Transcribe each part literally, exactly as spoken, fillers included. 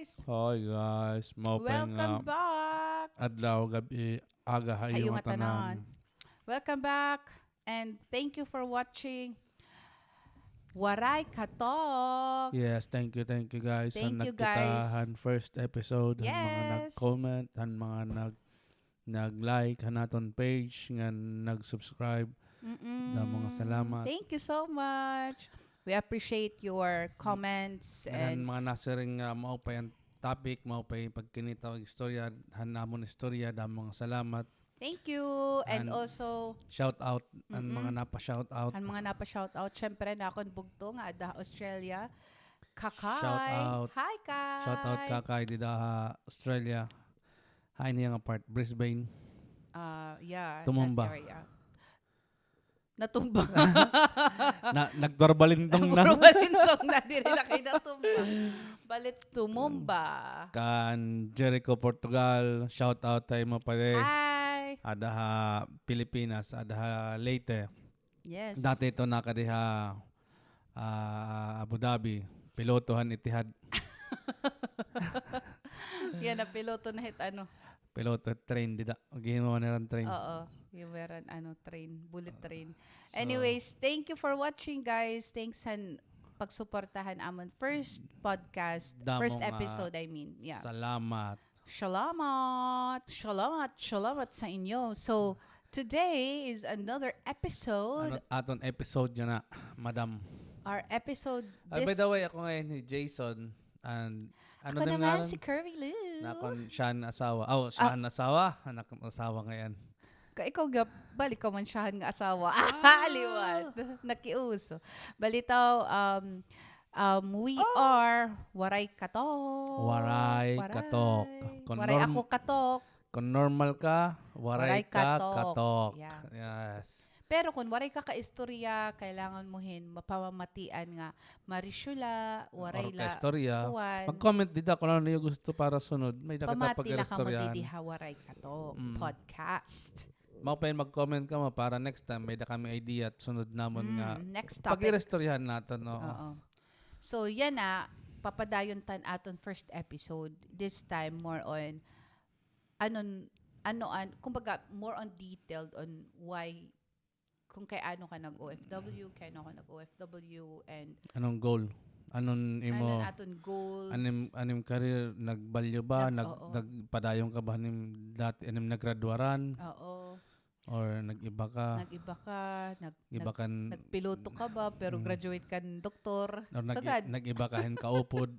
Hi guys, maupay nga adlaw, gab-i, aga ha iyo ngatanan. Welcome back and thank you for watching Waray Katok. Yes, thank you, thank you guys. Thank you guys han first episode, han mga nag-comment, han mga nag nag-like han aton page, ngan nag-subscribe. Damo nga salamat. Thank you so much. We appreciate your comments and mga nasiring nga maupay an topic, maupay pagkinita og istorya, han amon istorya, damo nga salamat. Thank you. And also shout out an mga napa-shout out. An mga napa-shout out. Syempre, an akon bugto nga adda Australia. Kakay. Shout out. Hi, Kay. Shout out, Kakay, dida ha Australia. Hain hiya nga part? Brisbane? Ah, yeah, that area. Tumumba. Natumba. Na, nagbarbalintong na. Nagbarbalintong na, diri na kay natumba. Balit tumumba. Kan Jericho, Portugal, shout out ha imo, pare. Hi. Ada ha Pilipinas, ada ha Leyte. Yes. Dati ito nakadiha, ah, Abu Dhabi, piloto han Etihad. Yana, piloto na hit ano. Piloto train dida. Gihimuan nira train. Oo, gihimuan ano, train, bullet train. So, anyways, thank you for watching, guys. Thanks han pagsuporta han amon first podcast, first episode, I mean. Yeah. Salamat. Salamat, salamat, salamat sa inyo. So, today is another episode. Ano aton episode yana, madam? Our episode. Ay, by the way, ako ngayon si Jason. And ano din ngaran? Ako naman si Curvy Lou. Nakon siya an asawa. Oh, siya an asawa. Anak ng asawa ngayon. Ka ikaw, balik ka man siya nga asawa. Ah, liwat. Nakiuso. Balitaw, um, um, we are Waray Katok. Waray Katok. Waray ako katok. Kon normal ka, waray ka katok. Yeah. Yes. Pero kon waray ka kaistorya, kailangan mo hin mapamamatian nga marisyo la, waray la kaistorya. Mag-comment dida kon ano niyo gusto para sunod. May-ada kita pag-iristoryahan. Pamati la kamo didi ha Waray Katok podcast. Maupay mag-comment kamo para next time may-ada kami idea at sunod namon nga next topic. Pag-iristoryahan naton, oo. Oo. So, yana, papadayon ta an aton first episode. This time, more on, ano, ano, an, kumbaga, more on detailed on why, kung kay ano ka nag-O F W, kay ano ka nag-O F W, and anong goal? Anong imo, ano an aton goals? Anim, anim career, nagbalyo ba? Nag-, nag-, oo. Nagpadayon ka ba anim dati, anim naggraduaran? Oo. Or nag-iba ka? Nag-iba ka, nag-, nag-, nagpiloto ka ba, pero graduate ka hin doktor? Or nag-, nag-iba ka hin kaupod?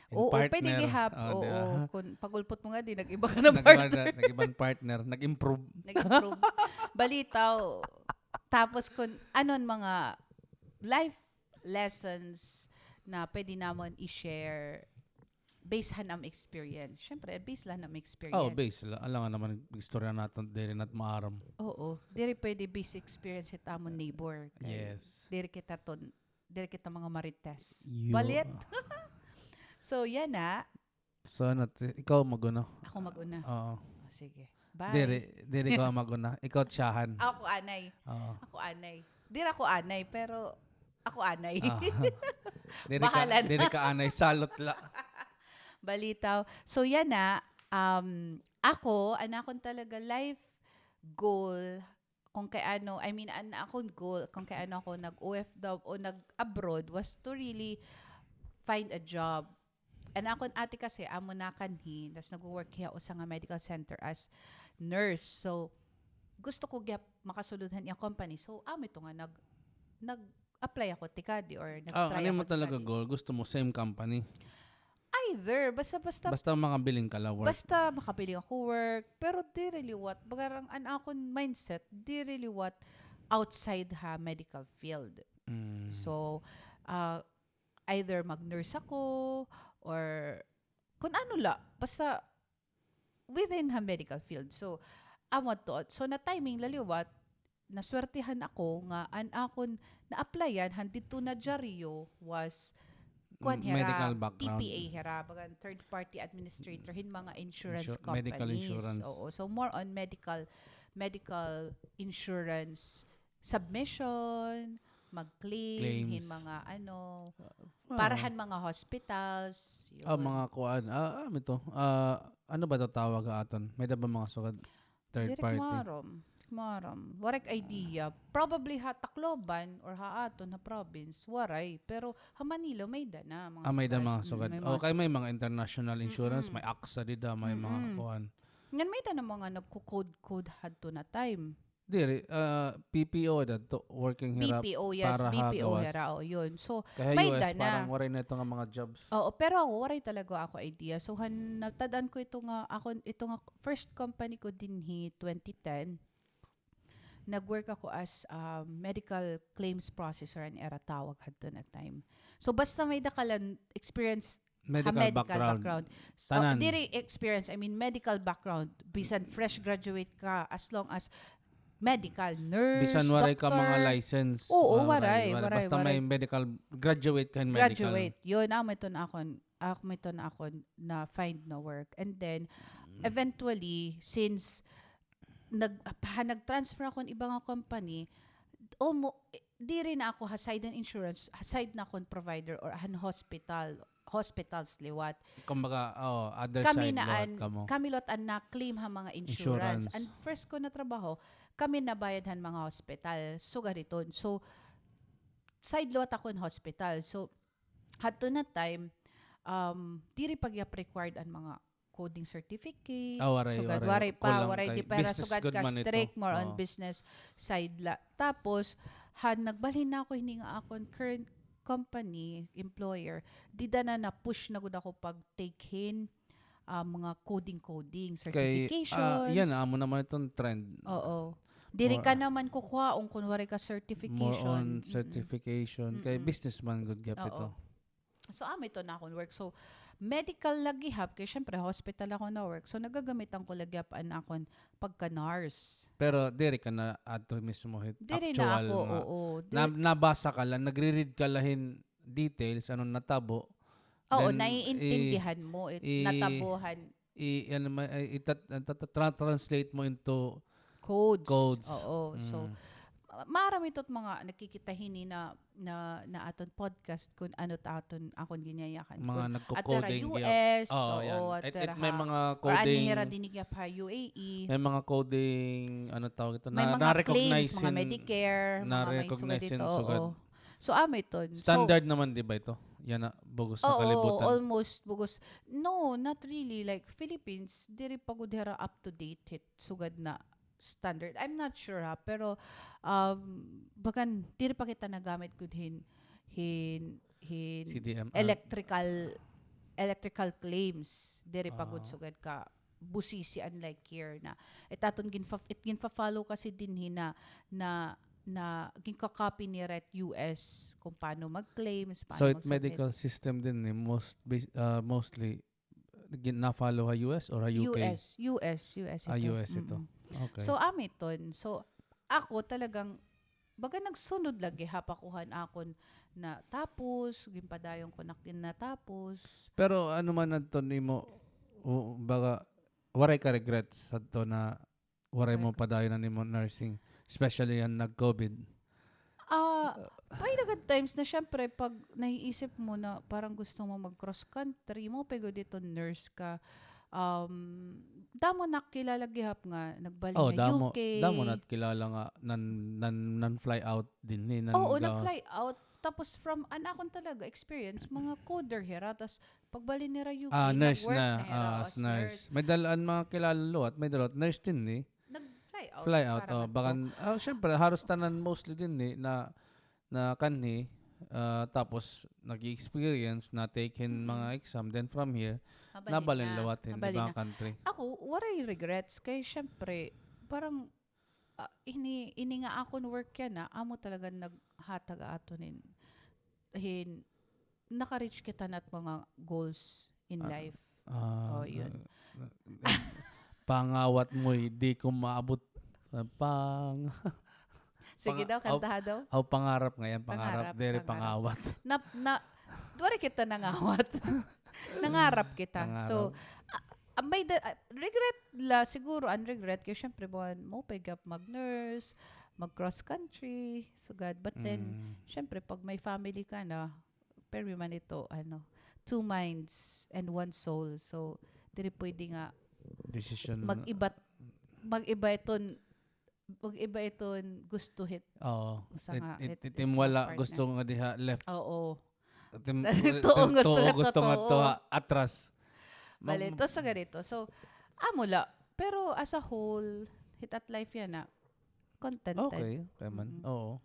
Oo, pwede gihap. Oo, kun pag-ulpot mo nga, di nag-iba ka na partner. Nag-iba na, nag-iba hin partner, nag-improve. Nag-improve. Balitaw, tapos kun ano an mga life lessons na pwede namon i-share based han am experience. Syempre, based la han am experience. Oo, based la. Alangan naman istorya naton, diri nat maaram. Oo, diri pwede based experience hit amon neighbor. Yes. Diri kita ton, diri kita mga marites. Balit. So, yana. So, ano, ikaw mag-una. Ako mag-una? Oo. O, sige. Bye. Diri, diri ikaw mag-una. Ikaw siyahan. Ako anay. Oo. Ako anay. Diri ako anay, pero ako anay. Ah. Bahala na. Diri ka anay, salot la. Balitaw. So, yana, um, ako, an akon talaga life goal, kung kay ano, I mean, an akon goal, kung kay ano ako nag-O F W o nag-abroad was to really find a job. An akon ate kasi, amo na kanhi, tas nagwo-work hiya usa nga medical center as nurse. So, gusto ko gihap makasulod han iya company. So, amo ito nga nag-, nag-apply ako tikadi or nag-try ako tikadi. Ah, ano mo talaga goal? Gusto mo same company? Either. Basta, basta. Basta makabiling ka la work. Basta makabiling ako work. Pero diri liwat. Bagarang an akon mindset, diri liwat outside ha medical field. Mm. So, ah, either mag-nurse ako or kun ano la. Basta within ha medical field. So, amo to. So, na-timing la liwat, naswertihan ako nga an akon na-applyan han didto na dyaryo was, kuan hira, medical background. T P A hira, bagan third party administrator hin mga insurance companies. Medical insurance. Oo, so more on medical, medical insurance submission, mag-claim hin mga ano, para han mga hospitals, mga kuan. Ah, amo ito. Ah, ano ba ito tawag ha aton? May-ada ba mga sugad? Third party. Diri ko maaram. Waray ak idea. Probably ha Tacloban or ha aton ha province, waray. Pero ha Manila, may-ada na mga sugad. Ah, may-ada mga sugad. O kay may mga international insurance, may AXA dida, may mga kuan. Ngan may-ada na mga nagko-code-code hadto na time. Diri, ah, P P O dadto, working hira para ha gawas. P P O, yes, B P O hira, o, yun. So, kay ha U S, may-ada na. Parang waray na ito nga mga jobs. Oo, pero ako, waray talaga ako idea. So, han, natad-an ko ito nga, ako, ito nga first company ko dinhi twenty ten. Nag-work ako as, ah, medical claims processor an ira tawag hadto na time. So, basta may-ada ka lang experience ha medical background. Tanan. Diri experience, I mean, medical background. Bisan fresh graduate ka, as long as medical, nurse, doctor. Bisan waray ka mga license. Oo, waray, waray. Basta may medical, graduate ka hin medical. Graduate. Yun, amo ito na akon, amo ito na akon na-find na work. And then, eventually, since nag-, ha, nag-transfer ako hin iba nga company, almo-, diri na ako ha side han insurance, ha side na akon provider or han hospital, hospitals liwat. Kumbaga, oo, other side liwat kamo. Kami liwat an na-claim ha mga insurance. Insurance. An first ko na trabaho, kami nabayad han mga hospital. Sugad hiton. So, side liwat ako hin hospital. So, hadto na time, um, diri pa gihap required an mga coding certificate. Ah, waray, sugad, waray. Waray pa, waray, di pa hira sugad ka strict, more on business side la. Tapos, han nagbalhin na ako hini nga akon current company, employer, dida na na-push na gud ako pag-take hin, ah, mga coding-coding, certifications. Kay, ah, yana, amo naman iton trend. Oo. Diri ka naman kukuhaon kon waray ka certification. More on certification. Kay business man gud gihap ito. So, amo ito na akon work. So, medical la gihap, kay syempre, hospital ako na-work. So, nagagamitan ko la gihap an akon pagka-nurse. Pero diri ka na adto mismo hit actual nga. Diri na ako, oo. Na-, nabasa ka la, nagre-read ka la hin details, ano natabo. Oo, naiintindihan mo it natabuhan. I-, ano, ma-, i-, itat-, tata-, tra-, translate mo into codes. Oo. So, ah, maaram ito it mga nakikita hini na, na, na aton podcast kon ano it aton, akon ginyayakan. Mga nagko-coding. At hira U S, oo, at hira ha, may mga coding. Or ano hira dinhi gihap ha U A E. May mga coding, ano tawag ito? May mga claims, mga Medicare, mga may sugad ito, oo. So, amo iton. Standard naman, di ba ito? Yana, bug-os sa kalibutan. Oo, almost bug-os. No, not really. Like, Philippines, diri pa gud hira up to date hit sugad na standard. I'm not sure, ha, pero, um, bagan, diri pa kita nagamit gud hin, hin, hin C D M R. Electrical, electrical claims. Diri pa gud sugad ka busisi unlike here na it aton ginfa-, it ginfa-follow kasi dinhi na, na, na ginka-copy nira it U S kon paano mag-claims, paano mag-submit. So, it medical system dinhi, most bas-, ah, mostly gin-, na-follow ha U S or ha U K? U S, U S, U S ito. Ah, U S ito. Okay. So, amo iton. So, ako talagang baga nagsunod la gihap ako han akon natapos, ginpadayon ko na kinatapos. Pero ano man adto nimo, baga waray ka regrets adto na waray mo padayon an imo nursing, especially an nag-COVID? Ah, may nagad times na syempre pag naiisip mo na parang gusto mo mag-cross country, maupay gud iton nurse ka. Um, damo nakilala gihap nga nagbalhin ha U K. Damo nakilala nga nan-, nan-, nan-fly out dinhi, nan-, oo, nag-fly out. Tapos from an akon talaga experience, mga coder hira, tas pagbalhin nira U K, nag-work na hira as nurse. May dala an mga kilala liwat, may dala liwat nurse dinhi. Nag-fly out. Fly out, oh, bagan, ah, syempre, haros tanan mostly dinhi na na kanhi, ah, tapos nag-experience, na-take hin mga exam, then from here, nabalhin liwat hin iba nga country. Ako, waray regrets kay syempre, parang, ah, ini, ini nga akon work yana, amo talaga naghatag aton hin, hin naka-reach kita na it mga goals in life. Ah, oh, yun. Pangawat mo'y di ko maabot. Pang-, sige daw, kantaha daw. Aw, pangarap ngay-an, pangarap. Diri pangawat. Na, na, waray kita nangawat. Nangarap kita. So, ah, may da-, ah, regret la, siguro, an regret kay syempre, buwan, maupay gihap mag-nurse, mag-cross country, sugad. But then, syempre, pag may family ka na, permi man ito, ano, two minds and one soul. So, diri pwede nga mag-iba, mag-iba iton, mag-iba iton gusto hit. Oo. Usa nga, it, it, it, it im wala gusto nga diha left. Oo. Tim-, tuo gusto nga tuha atras. Bali, ito sa ganito. So, amo la. Pero as a whole, hit at life yana, contented. Okay, okay man. Oo.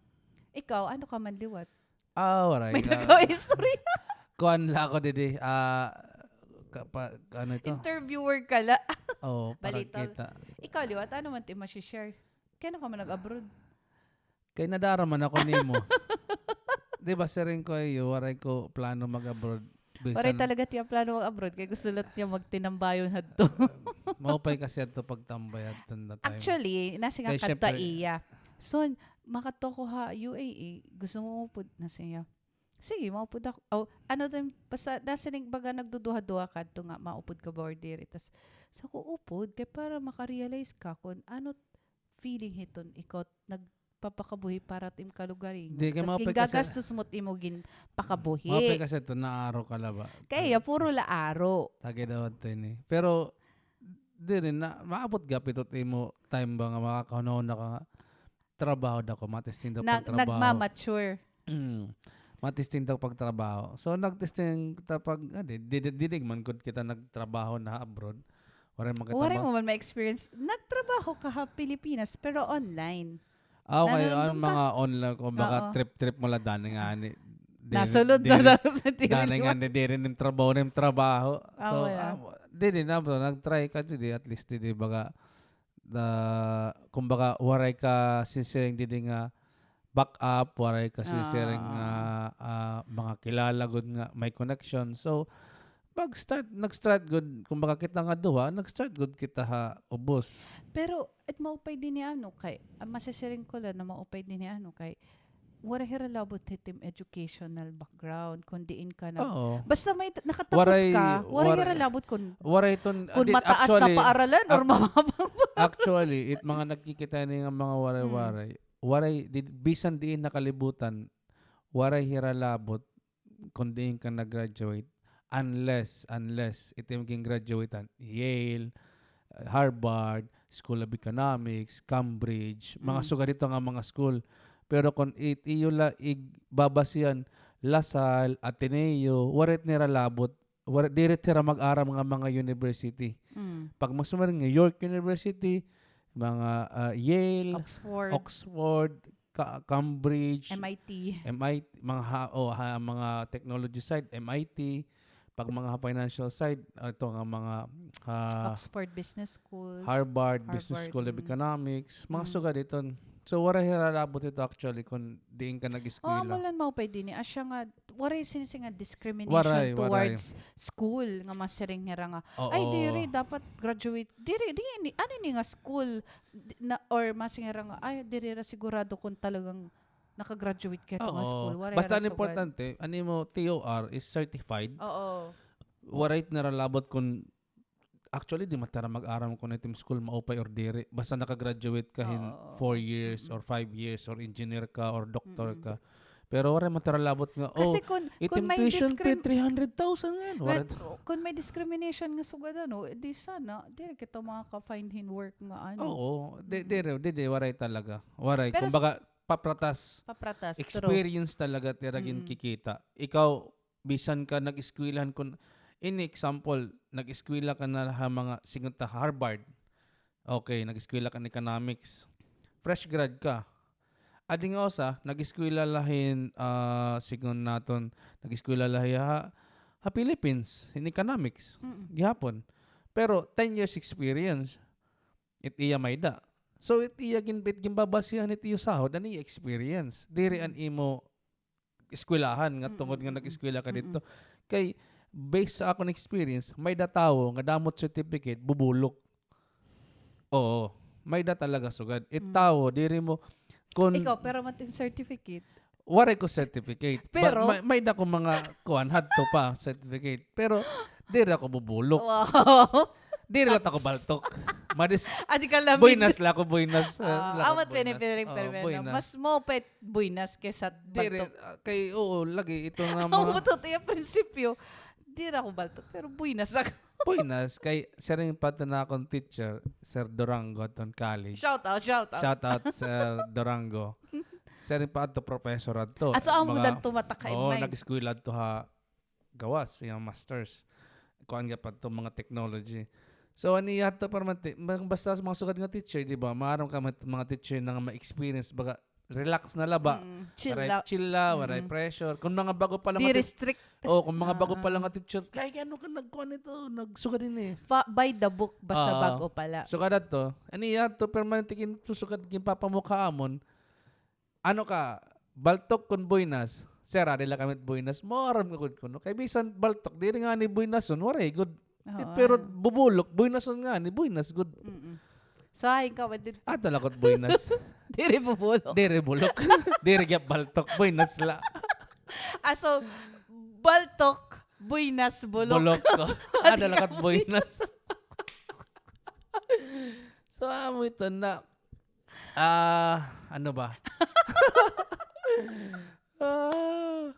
Ikaw, ano ka man liwat? Ah, waray. May nagawa istorya. Kuan la ako didi. Ah, ka-, pa-, ano ito? Interviewer ka la. Oo, para kita. Ikaw, liwat, ano man ti ma-share? Kay ano ka man nag-abroad? Kay nadara man ako nimo. Di ba, siring ko iyo, waray ko plano mag-abroad. Waray talaga tiya plano mag-abroad, kay gusto la tiya magtinambayon hadto. Maupay kasi hadto pagtambay hadto na time. Actually, nasiring nga kadto iya. So, makadto ko ha U A E, gusto mo upod? Nasiring niya, sige, maupod ako. Aw, ano din, basta nasiring baga nagduduha-duha kadto nga maupod ka ba or diri. Tas, sa ko upod, kay para maka-realize ka kung ano feeling hiton ikaw nagpapakabuhi para it im kalugaringon. Di, kay tas gingagastos mo it imo ginpakabuhi. Maupay kasi ito, naaro ka la ba? Kay iya, puro la aro. Tagay daw ito ini. Pero, diri na, maabot gihap ito it imo time ba nga makakahunahuna ka nga trabaho dako, matesting daw pagtrabaho. Nagmamature. Mm. Matesting ta pagtrabaho. So, nagtesting ta pag, ah, di, di, di, di man gud kita nagtrabaho na abroad. Waray man kita. Waray mo man ma-experience. Nagtrabaho ka ha Pilipinas, pero online. Ah, okay. Ang mga online, kumbaga, trip-trip mo la dani nga ani. Nasulod na daw sa diri. Dani nga ani, diri nim trabaho, nim trabaho. So, ah, di, di na, bro, nag-try ka, di, at least, di, di, baga, kumbaga, waray ka sinsiring didi nga backup, waray ka sinsiring nga, ah, mga kilala gud nga may connection. So, mag-start, nag-start gud, kumbaga, kita nga duha, nag-start gud kita ha ubos. Pero, it maupay dinhi ano kay, ah, masisiring ko la na maupay dinhi ano kay, waray hira labot hit im educational background, kun diin ka nag-, basta may t-, nakatapos ka, waray hira labot kun, kun mataas na paaralan or mababang. Actually, it mga nagkikita ini nga mga waray-waray, waray, di, bisan diin na kalibutan, waray hira labot kun diin ka nag-graduate, unless, unless, it im gin-graduate-an, Yale, Harvard, School of Economics, Cambridge, mga sugad hito nga mga school. Pero kun it iyo la igbabasihan, La Salle, Ateneo, waray it nira labot, waray, diri it hira mag-aram nga mga university. Pag mas marin nga York University, mga, ah, Yale, Oxford. Oxford, Ka-, Cambridge, M I T. M I T, mga ha-, o, ha, mga technology side, M I T, pag mga financial side, ah, ito nga mga, ah, Oxford Business School, Harvard Business School of Economics, mga sugad iton. So, waray hira labot ito actually kun diin ka nag-eskwela. O, amo la an maupay dinhi. Asya nga, waray sinsiring nga discrimination towards school nga masiring hira nga, ay, diri, dapat graduate, diri, diri, ano ini nga school, na, or masiring hira nga, ay, diri ra sigurado kun talagang naka-graduate ka hito nga school. Waray ra sugad. Basta an importante, an imo T O R is certified. Oo. Waray it nira labot kun actually, di man it ira mag-aram kun it im school maupay or diri. Basta naka-graduate ka hin four years or five years or engineer ka or doctor ka. Pero waray man it ira labot nga, oh, it im tuition fee three hundred thousand nga. Kun may discrimination nga sugad, ano, di sana, diri kita makaka-find hin work nga, ano. Oo, di, diri, di, di, waray talaga. Waray. Kumbaga, papratas. Papratas, true. Experience talaga it ira ginkikita. Ikaw, bisan ka nag-eskwelahan kun, ini example, nag-eskwela ka na ha mga, siring ta, Harvard. Okay, nag-eskwela ka hin economics. Fresh grad ka. Adi nga usa, nag-eskwela la hin, ah, siring naton, nag-eskwela la hiya ha, ha Philippines, hin economics, gihapon. Pero ten years experience, it iya mayda. So, it iya gin-, it ginbabasihan it iyo sahod, an iya experience. Diri an imo eskwelahan nga tungod nga nag-eskwela ka didto. Kay, based sa akon experience, mayda tawo nga damo it certificate, bubulok. Oo. Mayda talaga sugad. It tawo, diri mo, kun ikaw, pero may certificate. Waray ko certificate. Pero mayda ko mga kuan, hadto pa, certificate. Pero, diri ako bubulok. Wow. Diri la ako baltok. Madis-, Adi ka lamig. Buenas la ako, buenas. Ah, la ako, amat buenas. Pinipiri, oo, pero buenas. Mas maupay buenas kaysa diri, baltok. Ah, kay, oo, lagi, ito na mga. Ang butot iya prinsipyo. Diri ako baltok, pero buenas ako. Buenas, kay siring pa ito na akon teacher, Sir Durango, aton college. Shout out, shout out. Shout out, Sir Durango. Siring pa adto, professor adto. Ah, so, amo mga, dadto mata ka, oo, imay. Nag-eskwela adto ha gawas, iya masters. Kuan gihap adto, mga technology. So, an iya adto, para man ti-, ma-, basta sa mga sugad nga teacher, di ba? Maaram ka, mga, mga teacher na nga ma-experience, baga, relax na la ba. Mm, chill la. Waray chill la, waray pressure. Kung mga bago pa la nga teacher, di restrict. Oh, kung mga bago pa la nga teacher, kay, kay ano ka nagkuan ito, nagsugad ini. By the book, basta bago pa la. Sugad adto, an iya adto, permanente kin-, sugad ginpapamukha amon, ano ka, baltok kon buenas, sir, adi la kami it buenas, maaram ka gud kuno. Kay bisan baltok, diri ngani buenason, waray gud. Oo, pero bubulok, buenason ngani, buenas gud. Mm-mm. So, hain ka man didto? Adto la ko it buenas. Diri bubulok. Diri bulok. Diri gihap baltok, buenas la. Ah, so, baltok, buenas, bulok. Bulok ko. Adto la ko it buenas. So, amo ito na. Ah, ano ba? Ah,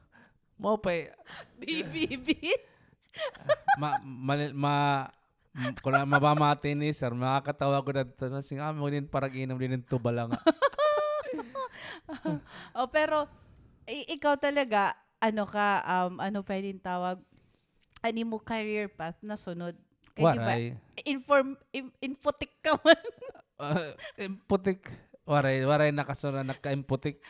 maupay. B B B? Ma-, mali-, ma-, m-, kung na mabamati ni sir, makakatawa ko na ito. Nasing amo din parang inom din yung tuba lang. Oh, pero, i-, ikaw talaga, ano ka, um, ano pa yung tawag? An imo career path na sunod? Kay di ba, waray. Inform-, in-, infotek ka man. Ah, infotek. Waray, waray nakasunod, naka-infotek.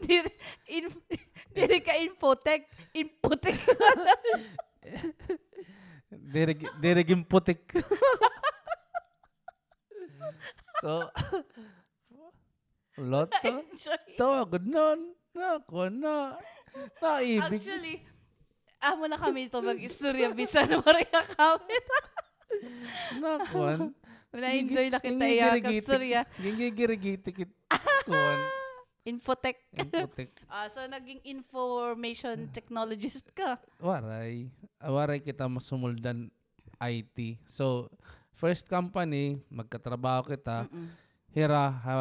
Diri, inf-, diri ka infotek. Infotek. Diri, diri ginfotek. So, Lotto? Enjoy. Tawa gud na, na, kuan na, naibig. Actually, amo na kami ito mag-istorya, bisan waray nga camera. Na, kuan. Na-enjoy na kita iya kastorya. Gingigirigiti kit, kuan. Infotek. Infotek. Ah, so, naging information technologist ka? Waray. Ah, waray kita masumuldan I T. So, first company, magkatrabaho kita. Mm-mm. Hira, ha,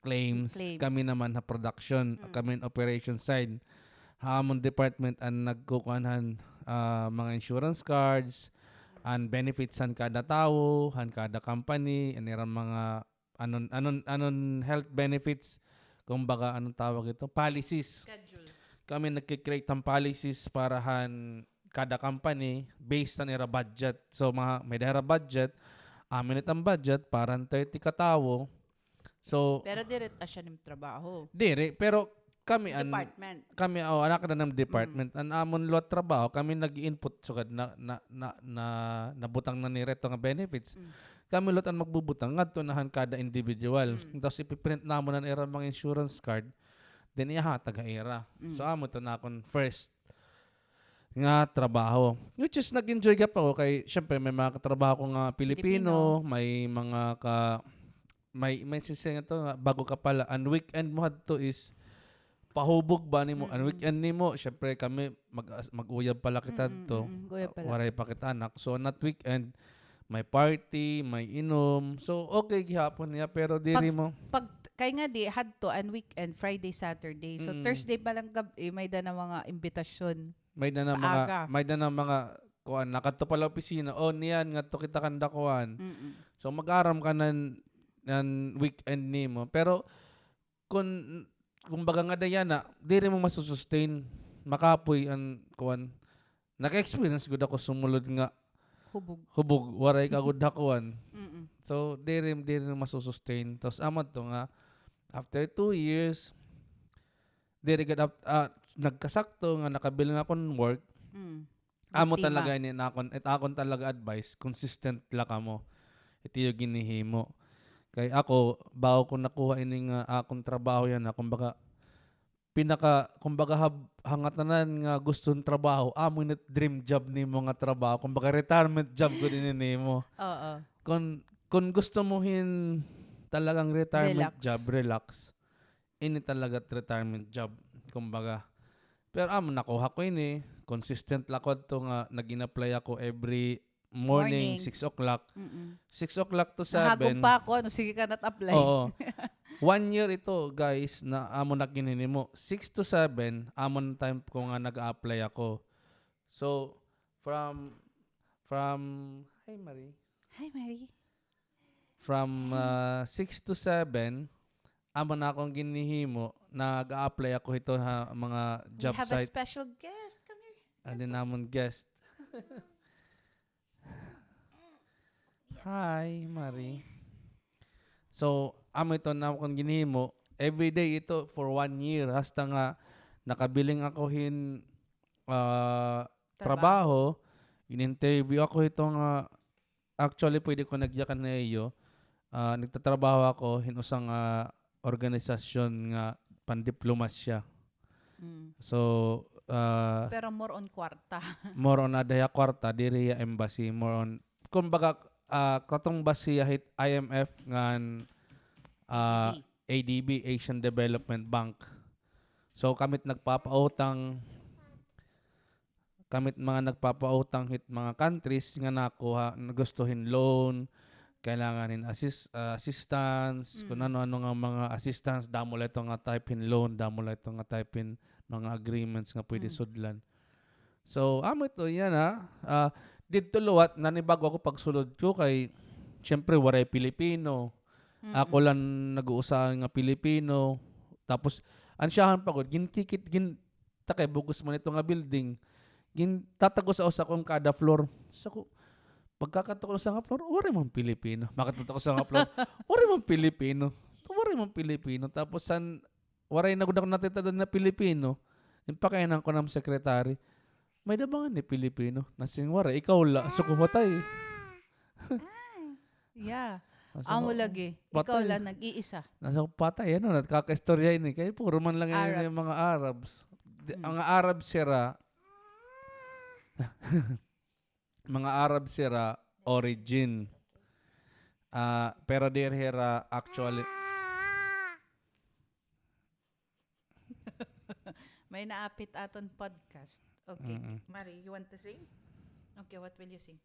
claims. Claims. Kami naman ha production. Mm. Kami in operation side. Ha amon department an nagkukuan han, ah, mga insurance cards, an benefits han kada tawo, han kada company, an ira mga anon, anon, anon health benefits, kumbaga, anong tawag ito? Policies. Schedule. Kami nagki-create han policies para han kada company based han ira budget. So, mga, may-ada hira budget, amin it an budget para han thirty ka tawo. So, pero diri ta siya nim trabaho. Diri, pero kami an department. Kami, oh, anak na ng department. Mm. An amon liwat trabaho, kami nag-input sugad na, na, na, na, nabutang na ni reto nga benefits. Mm. Kami liwat an magbubutang ngadto na han kada individual. Mm. Tapos ipiprint namon an ira mga insurance card, then ihahatag ha ira. Mm. So, amo ito na akon first nga trabaho. Which is, nag-enjoy gihap ako kay, syempre, may mga katrabaho ko nga Pilipino, Pilipino, may mga ka-, may, may sisiring ito nga, bago ka pa la, an weekend mo hadto is pahubog ba nimo? An, mm-mm, weekend nimo, syempre, kami, mag-, mag-uyab pa la kita hadto. Mm-mm, mm-mm, uyab pa la. Waray pa kita anak. So, an weekend, may party, may inom. So, okay gihapon niya, pero diri mo. Pag, kay nga di, hadto an weekend, Friday, Saturday. So, mm, Thursday pa lang gab-i, may-ada na mga imbitasyon. May-ada na mga, paaga, may-ada na mga, kuan, nakadto pa la opisina. O, niyan, ngadto kita kanda kuan. Mm-mm. So, mag-aram ka nan, nan weekend nimo. Pero, kun, kumbaga ngada yana, diri mo masu-sustain, makapoy an kuan. Naka-experience gud ako sumulod nga hubog. Hubog, waray ka gud ha kuan. Mm-mm. So, diri, diri mo masu-sustain. Tapos, amo to nga, after two years, diri gud ap-, ah, nagkasakto nga nakabil nga akon work. Mm. Amo talaga ini an akon, it akon talaga advice, consistent la kamo. It iyo ginhihimo. Kay ako, bago ko nakuha ini nga akon trabaho yana, kumbaga, pinaka, kumbaga, hab-, ha ngatanan nga gusto hin trabaho, amo ini it dream job nimo nga trabaho. Kumbaga, retirement job gud ini nimo. Oo. Kun, kun gusto mo hin talagang retirement job, relax. Relax. Ini talaga it retirement job, kumbaga. Pero amo, nakuha ko ini, consistent la ko adto nga nag-in-apply ako every morning, Morning. six o'clock. Mm-mm. Six o'clock to Nahagom seven. pa ako, ano, sige ka na't apply. Oo. One year ito, guys, na amo na ginhinimo. Six to seven, amo na time ko nga nag-a-apply ako. So, from, from, hi, Marie. Hi, Marie. From, ah, six to seven, amo na akong ginhihimo, nag-a-apply ako hito ha mga job site. We have a special guest. Come here. Adi namon guest. Hi, Marie. So, amo ito na akong ginhimo. Every day ito for one year. Hasta nga nakabiling ako hin, ah, Trabaho. trabaho. In-interview ako hito nga, actually, pwede ko nagyakan ha iyo. Ah, nagtatrabaho ako hin usa nga organisasyon nga pandiplomasya. Mm. So, ah, Pero more on kwarta. More on ada hiya kwarta, diri hiya embassy, more on, kumbaga, ah, katong base hiya hit I M F ngan, ah, A D B. A D B, Asian Development Bank. So, kami't nagpapautang, kami't mga nagpapautang hit mga countries nga nakuha, gusto hin loan, kailangan hin assist-, ah, assistance, kung Mm. ano-ano nga mga assistance, damo la ito nga type hin loan, damo la ito nga type hin mga agreements nga pwede Mm. sudlan. So, amo ito, yana, ah, didto liwat, nanibago ako pagsulod ko kay, siyempre, waray Pilipino. Mm-mm. Ako lang nag-uusahan nga Pilipino. Tapos, an siyahan pa gud, ginkikit, gin-, ta kay bug-os man ito nga building. Gintatag-usa-usa ko an kada floor. So, ko, pagkakadto ko sa nga floor, waray man Pilipino. Makadto ko sa nga floor, waray man Pilipino. Waray man Pilipino. Tapos san, waray na gud ako natatad-an nga Pilipino. Ginpakain-an ko an secretary. May-ada ba ngani Pilipino? Nasiring, waray, ikaw la. So, ko, patay. Ay. Yeah. Nasa Amo ko, lagi. Ikaw patay. la nag-iisa. Nasa ko, patay, ano, nakakaistorya ini. Kay puro man lang ini Arabs. mga Arabs. Di, Mm. mga Arabs hira, mga Arabs hira origin. Ah, pero diri hira actually. May naapit aton podcast. Okay, Mm-mm. Marie, you want to sing? Okay, what will you sing?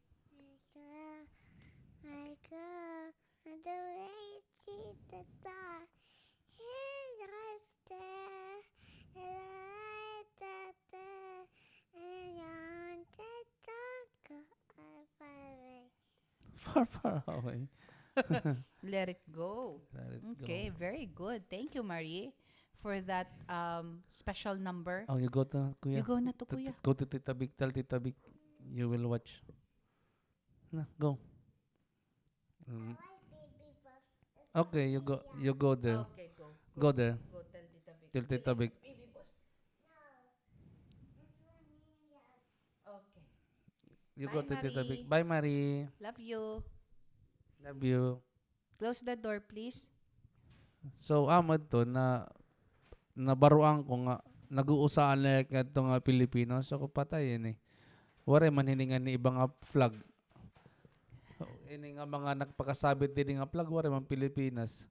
Far, far away. Let it go. Let it go. Okay, very good. Thank you, Marie, for that, um, special number. Oh, you go to, kuya. You go na to, T-, kuya. Go to Tita Vic. Tell Tita Vic you will watch. Na, go. Mm. Okay, you go, you go there. Okay, go. Go there. Go tell Tita Vic. Tell Tita Vic. Baby boss. Okay. You go to Tita Vic. Bye, Marie. Love you. Love you. Close the door, please. So, amo adto na, nabaroan ko nga nag-uusahan la kadto nga Pilipino. So, ko, patay ini. Waray man hini nga ni iba nga flag. Ini nga mga nagpakasabit didi nga flag, waray man Pilipinas.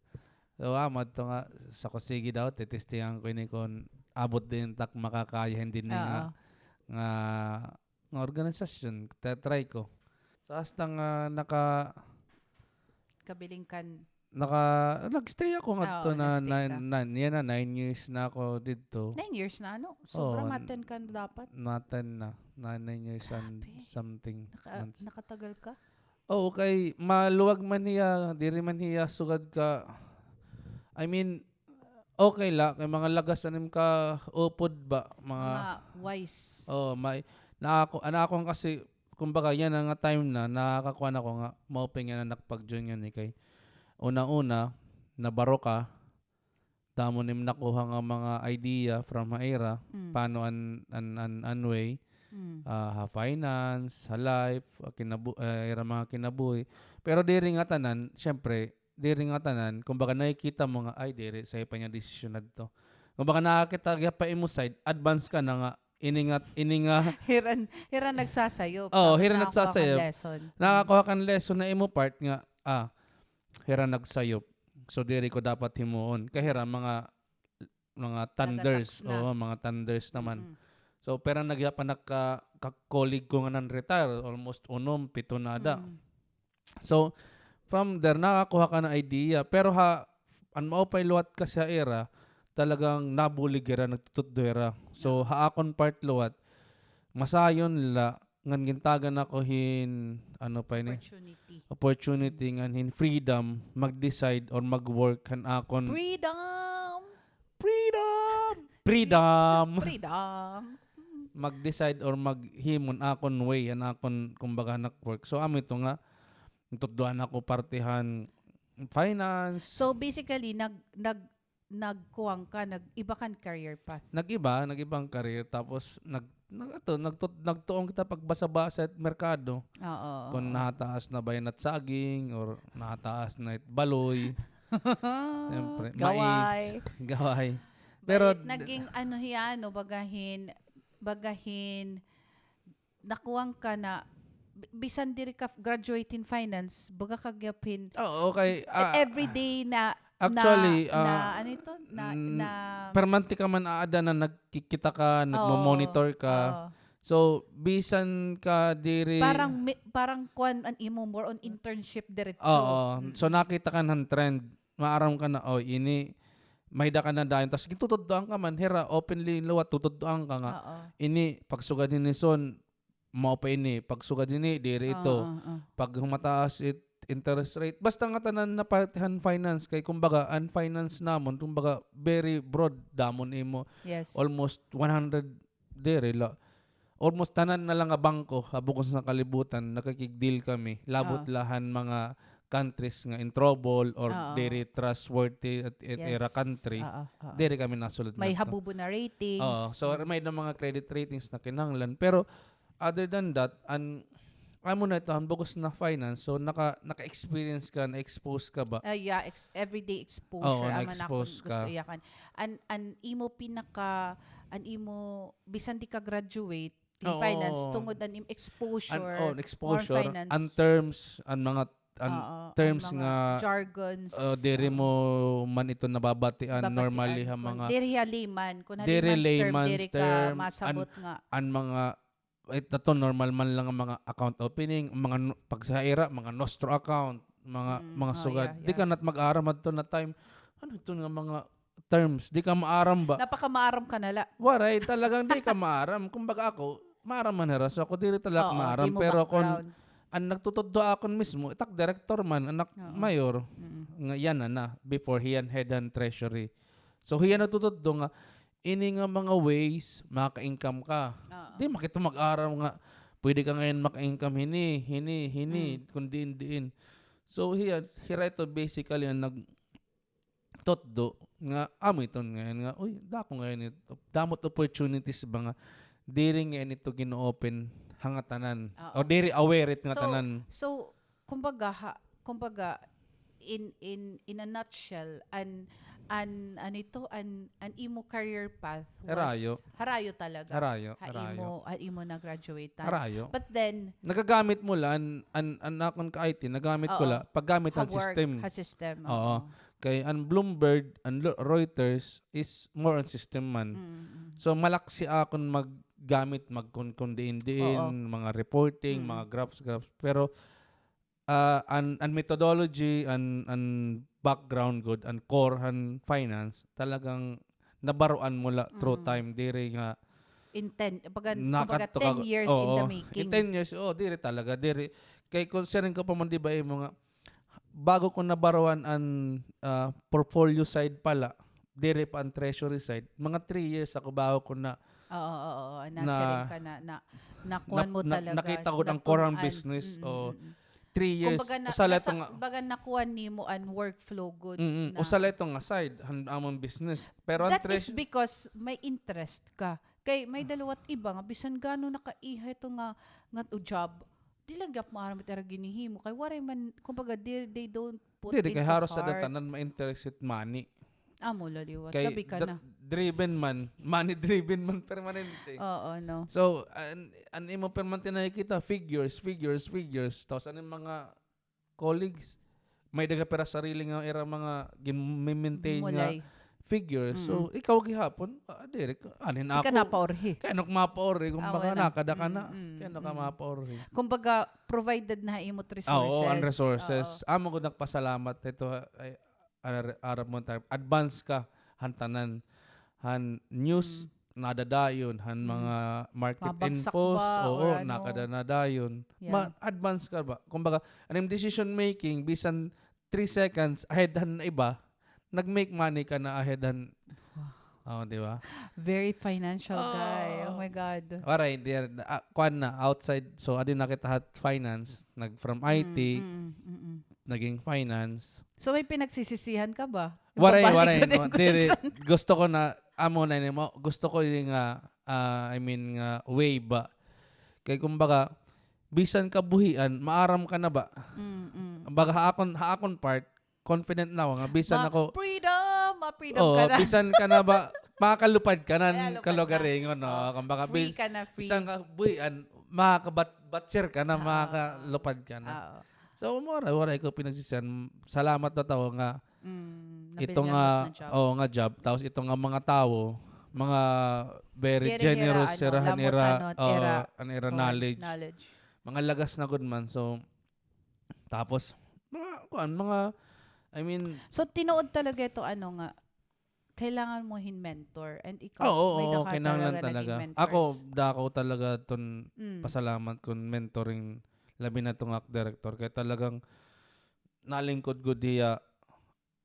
So, amo adto nga, sa ko, sige daw, titestihan ko ini kon abot diin ta ak makakaya hin dinhi nga, Oo. nga, nga organisasyon. Ta-, try ko. So, hasta nga naka-, Kabiling kan naka-, nag-stay ako ngadto Oo, na nag-stay nine, ka. nine, yana, nine years na ako didto. Nine years na, ano? Oo, Sobra, n-, ma-ten ka na dapat. ma-ten na. Na nine years and Grabe. something Naka-, months. nakatagal ka? Oo, kay maluwag man hiya, diri man hiya sugad ka, I mean, okay la, kay mga lagas an im kaupod ba, mga Mga wise. Oo, may, na ako, an akon kasi, kumbaga, yana nga time na, nakakuan ako nga, maupay nga anak pag-join ngani kay, una-una, nabaro ka, damo nim nakuha nga mga idea from ha ira, Mm. paano an, an, an, an way, Mm. ah, ha finance, ha life, ha kinabu-, ah, ira mga kinabuhi. Pero diri ngatanan, siyempre, diri ngatanan, kumbaga nakikita mo nga, ay, diri, sayo pa niya desisyon adto. Kumbaga nakakita ka pa imo side, advance ka na nga, ini nga, ini nga Hira, hira nagsasayop. Oo, Tapos hira nakakuha ka nagsasayop. lesson. Nakakuha ka lesson na imo part nga, ah, hira nagsayop. So, diri ko dapat himuon. Kay hira, mga, mga thunders. Nagatak na. Oo, mga thunders naman. Mm-mm. So, pero nagyapan na ka, ka colleague ko nga nan-retire, almost unom, pito na ada. Mm. So, from there, nakakuha ka na idea. Pero ha, an maupay liwat kasi ha ira, talagang nabulig hira, nagtututdo hira. So, ha akon part liwat, masayon la, ngan gintagan ako hin, ano pa ini? Opportunity. Opportunity ngan hin freedom, mag-decide or mag-work han akon. Freedom! Freedom! Freedom! Freedom! Mag-decide or maghimo han akon way, an akon, kumbaga, han ak work. So, amo ito nga, tutdoan ako parte han finance. So, basically, nag-, nag-, nagkuwang ka, nag-iba kan career path. Nag-iba, nag-iba an career. Tapos, nag-, nag-, ato, nagtut-, nagtuon kita pagbasa-basa ha merkado. Oo, oo. Kon nahataas na ba yana it saging or nahataas na it baloy. Siyempre, mais. Gaway. Gaway. Pero naging ano hiya, no, baga hin, baga hin, nakuwang ka na, bi-, bisan diri ka graduate hin finance, baga ka gihap hin, oo, okay, e-, ah, everyday na, actually, na, ah, na, ano ito? Na, mm, na permanente ka man aada na nagkikita ka, oo, nagmo-monitor ka. Oo. So, bisan ka diri parang mi-, parang kuan an imo, more on internship diretso. Oo. Mm. So, nakita ka han trend. Maaram ka na, oh, ini, may-ada ka na dayon. Tas gintutudloan ka man, hira, openly liwat, tutudloan ka nga. Oo. Ini, pagsugad hini son, mao pa ini. Pagsugad hini, diri ito. Oo, oo. Pag humataas it interest rate. Basta ngatanan na parte han finance. Kay kumbaga, an finance namon, kumbaga, very broad. Damo nimo. Yes. Almost one hundred diri la. Almost tanan na la nga bangko ha bug-os nga kalibutan, nakikig-deal kami. Labot la han mga countries nga in trouble or diri trustworthy it, it ira country. Oo, oo. Diri kami nasulod ngadto. May habubo na ratings. Oo. So, may-ada mga credit ratings na kinahanglan. Pero, other than that, an, amo na ito, an bug-os na finance. So, naka-, naka-experience ka, na-expose ka ba? Ah, yeah, ex-, everyday exposure. Oo, na-expose ka. Gusto iyakan. An, an imo pinaka, an imo, bisan di ka graduate, in finance, tungod an im-, exposure, an, oh, exposure, more finance. An terms, an mga, an terms nga, jargons, oh, diri mo man ito nababatian normally ha mga, diri ha layman, kun ha layman's term, diri ka masabot nga. An mga, it-, ato normal man la nga mga account opening, mga no-, pag sa ira, mga nostro account, mga, mga sugad. Di ka na mag-aram adto na time. Ano ito nga mga terms, di ka maaram ba? Napakamaaram ka na la. Waray, talagang di ka maaram. Kumbaga ako, maaram man hira. So ako diri talaga maaram. Pero kon an nagtutudlo akon mismo, it ak direktor man, an ak mayor, nga yana na, before hiya an head han treasury. So hiya nagtutudlo nga, ini nga mga ways, maka-income ka. Di man kita mag-aram nga, pwede ka ngay-an maka-income hini, hini, hini, kun diin-diin. So hiya, hira ito basically an nag-, tutdo nga amo iton ngay-an nga, uy, dako ngay-an it-, damo it opportunities ba nga diri ngay-an ito gin-o-open ha ngatanan. Oo. O diri aware it ngatanan. So, so, kumbaga, ha, kumbaga, in, in, in a nutshell, an, an, an ito, an, an imo career path was harayo. Harayo talaga. Harayo, ha imo, ha imo na-graduate-an. Harayo. But then, nagagamit mo la, an, an, an akon ka-I T, nagamit ko la, paggamit han system. Ha system, oo. Kay an Bloomberg, an Lo-, Reuters is more on system man. Mm, mm. So, malaksi akon maggamit, magkunkun diin-diin, mga reporting, mga graphs, graphs. Pero, ah, an, an methodology, an, an background gud, an core han finance, talagang nabaroan mo la through time, diri nga in ten, baga, kumbaga, ten years in the making. In ten years, oo, diri talaga, diri. Kay kon siring ko pa man, di ba, imo nga, bago ko nabaroan an, ah, portfolio side pala, diri pa an treasury side, mga three years ako bago ko na, oo, oo, oo, nasiring ka na, na, nakuan mo talaga, nakita ko an core han business, oo. Three years. Kumbaga, na-, usa la ito nga, baga nakuha nimo an workflow gud. Mm, na usa la ito nga side han amon business. Pero an, that is because may interest ka. Kay may-ada liwat iba nga bisan gaano na kaiha ito nga, nga job, di la gihap maaram it ira ginhihimo. Kay waray man, kumbaga, they, they don't put into heart. Diri, kay haros ada tanan ma-interest it money. Amo la liwat. Kay labi ka na driven man, money driven man permanente. Oo, no. So, an, an imo permanente nakikita, figures, figures, figures. Tapos an mga colleagues, may-ada pa ira sarili nga ira mga gin-maintain nga figures. So, ikaw gihapon, ah, diri ka, anhin ako. Di ka napaurhi. Kay ano ka mapaurhi? Kumbaga, nakada ka na. Kay ano ka mapaurhi? Kumbaga, provided na ha imo it resources. Ah, oo, an resources. Amo gud nagpasalamat ito, ay, ar-, arab mo tayo. Advance ka, han tanan. Han news, nadadayon, han mga market infos, oo, nakada nadayon. Ma-advance ka ba? Kumbaga, an imo decision making, bisan three seconds ahead han iba, nag-make money ka na ahead han, oh, di ba? Very financial guy. Oh my God. Waray, di, ah, kuan na, outside. So, adi na kita hat finance, nag from I T, naging finance. So, may pinagsisisihan ka ba? Waray, waray, no. Diri, gusto ko na, amo na ini mo, gusto ko ini nga, ah, I mean nga, way ba? Kay kumbaga, bisan kabuhian, maaram ka na ba? Baga ha akon, ha akon part, confident na ako nga bisan ako, freedom, ma-freedom ka na. Bisan ka na ba, makakalupad ka na han kalugaringon, no? Kumbaga, free ka na, free. Bisan kabuhian, makakabat-, batsir ka na, makakalupad ka na. So, waray, waray ko pinagsisihan. Salamat na tawo nga ito nga, oo, nga job. Tapos ito nga mga tawo, mga very generous sira han ira, han ira knowledge. Mga lagas na gud man. So, tapos, mga, kuan, mga, I mean, so, tinuod talaga ito, ano nga, kailangan mo hin mentor. And ikaw, oo, may daka kinahanglan talaga. Ako, dako talaga ton pasalamat kon mentoring, labi na tong ak director. Kay talagang nalingkod gud hiya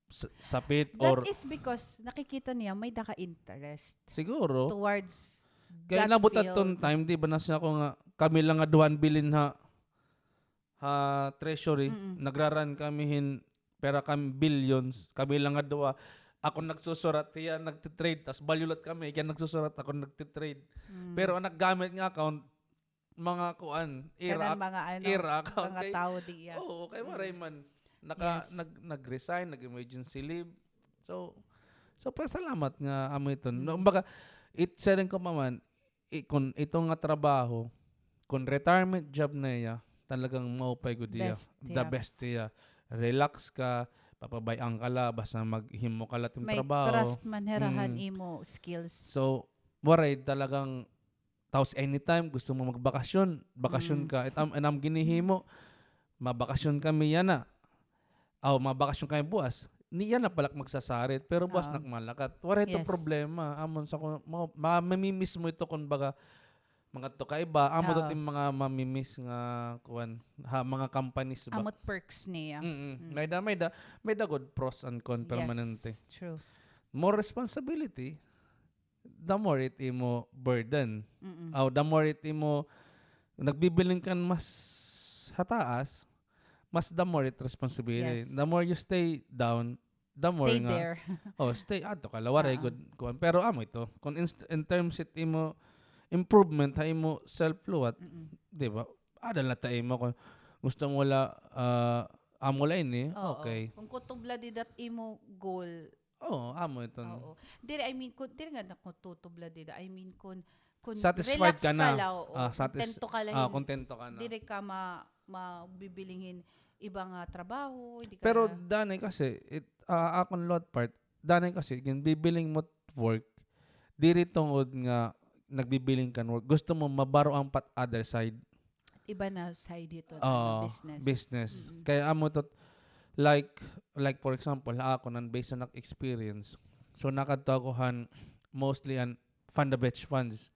sa, sapit or. That is because nakikita niya may daka interest. Siguro. Towards that field. Kay nabutat ton time, di ba, na siya ko nga, kami lang nga duha an bilin ha, ha treasury, nagraran kami hin, pera kami billions, kami lang nga duha. Ako nagsusurat, hiya nagtitrade, tas balyo lat kami, hiya nagsusurat, ako nagtitrade. Pero an naggamit nga account, mga kuan, ira, mga, ano, ira account, mga tawo diya. Oo, kay waray man. Naka, nag, nag-resign, nag-emergency leave. So, so, pasalamat nga amo iton. No, kumbaga, it, siring ko pa man, i-, kon ito nga trabaho, kon retirement job na iya, talagang maupay gud iya. Best, the best iya. Relax ka, papabay-an ka la, basta maghimo ka la tin trabaho. May trust man hira han imo skills. So, waray talagang, tapos anytime gusto mo magbakasyon, bakasyon ka. It am, it am ginhihimo, mabakasyon kami yana. Aw, mabakasyon kami buwas. Niya na pala magsasarit, pero buwas na malakat. Waray ito problema. Amon sa ko, ma-, ma-, mamimiss mo ito, kun baga, mga to kaiba, amo to it mga mamimiss nga, kuan, ha, mga companies ba? Amo it perks niya. Mm-mm. May da, may da, may da gud pros and con permanente. Yes, true. More responsibility, the more it imo burden. Mm-mm. Aw, the more it imo, nagbibiling kan mas hataas, mas the more it responsibility. Yes. The more you stay down, the more nga. Stay there. Oh, stay, adto ka la, waray gud, kuan. Pero amo ito, kung in, in terms it imo improvement ha imo self liwat, di ba? Ada la ta imo kung gusto mo la, ah, amo la ini, okay. Kung kutob la dida it imo goal, oo, amo iton. Oo. Diri, I mean, kun, diri nga na kun tutob la dida. I mean, kun, kun satisfied ka na. Relax ka la, oo. Ah, satis-, kontento ka la, ah, hin, kontento ka na. Diri ka ma-, magbibiling hin iba nga trabaho, di ka. Pero na danay kasi, it, ah, akon liwat part, danay kasi, ginbibiling mo work, diri tungod nga nagbibiling kan work. Gusto mo mabaro-an pa it other side. Iba na side hito na business. Oo, business. Mm-mm. Kay amo to, like, like for example, ha ako, nan based on experience. So, nakadto ako han mostly an fund of hedge funds.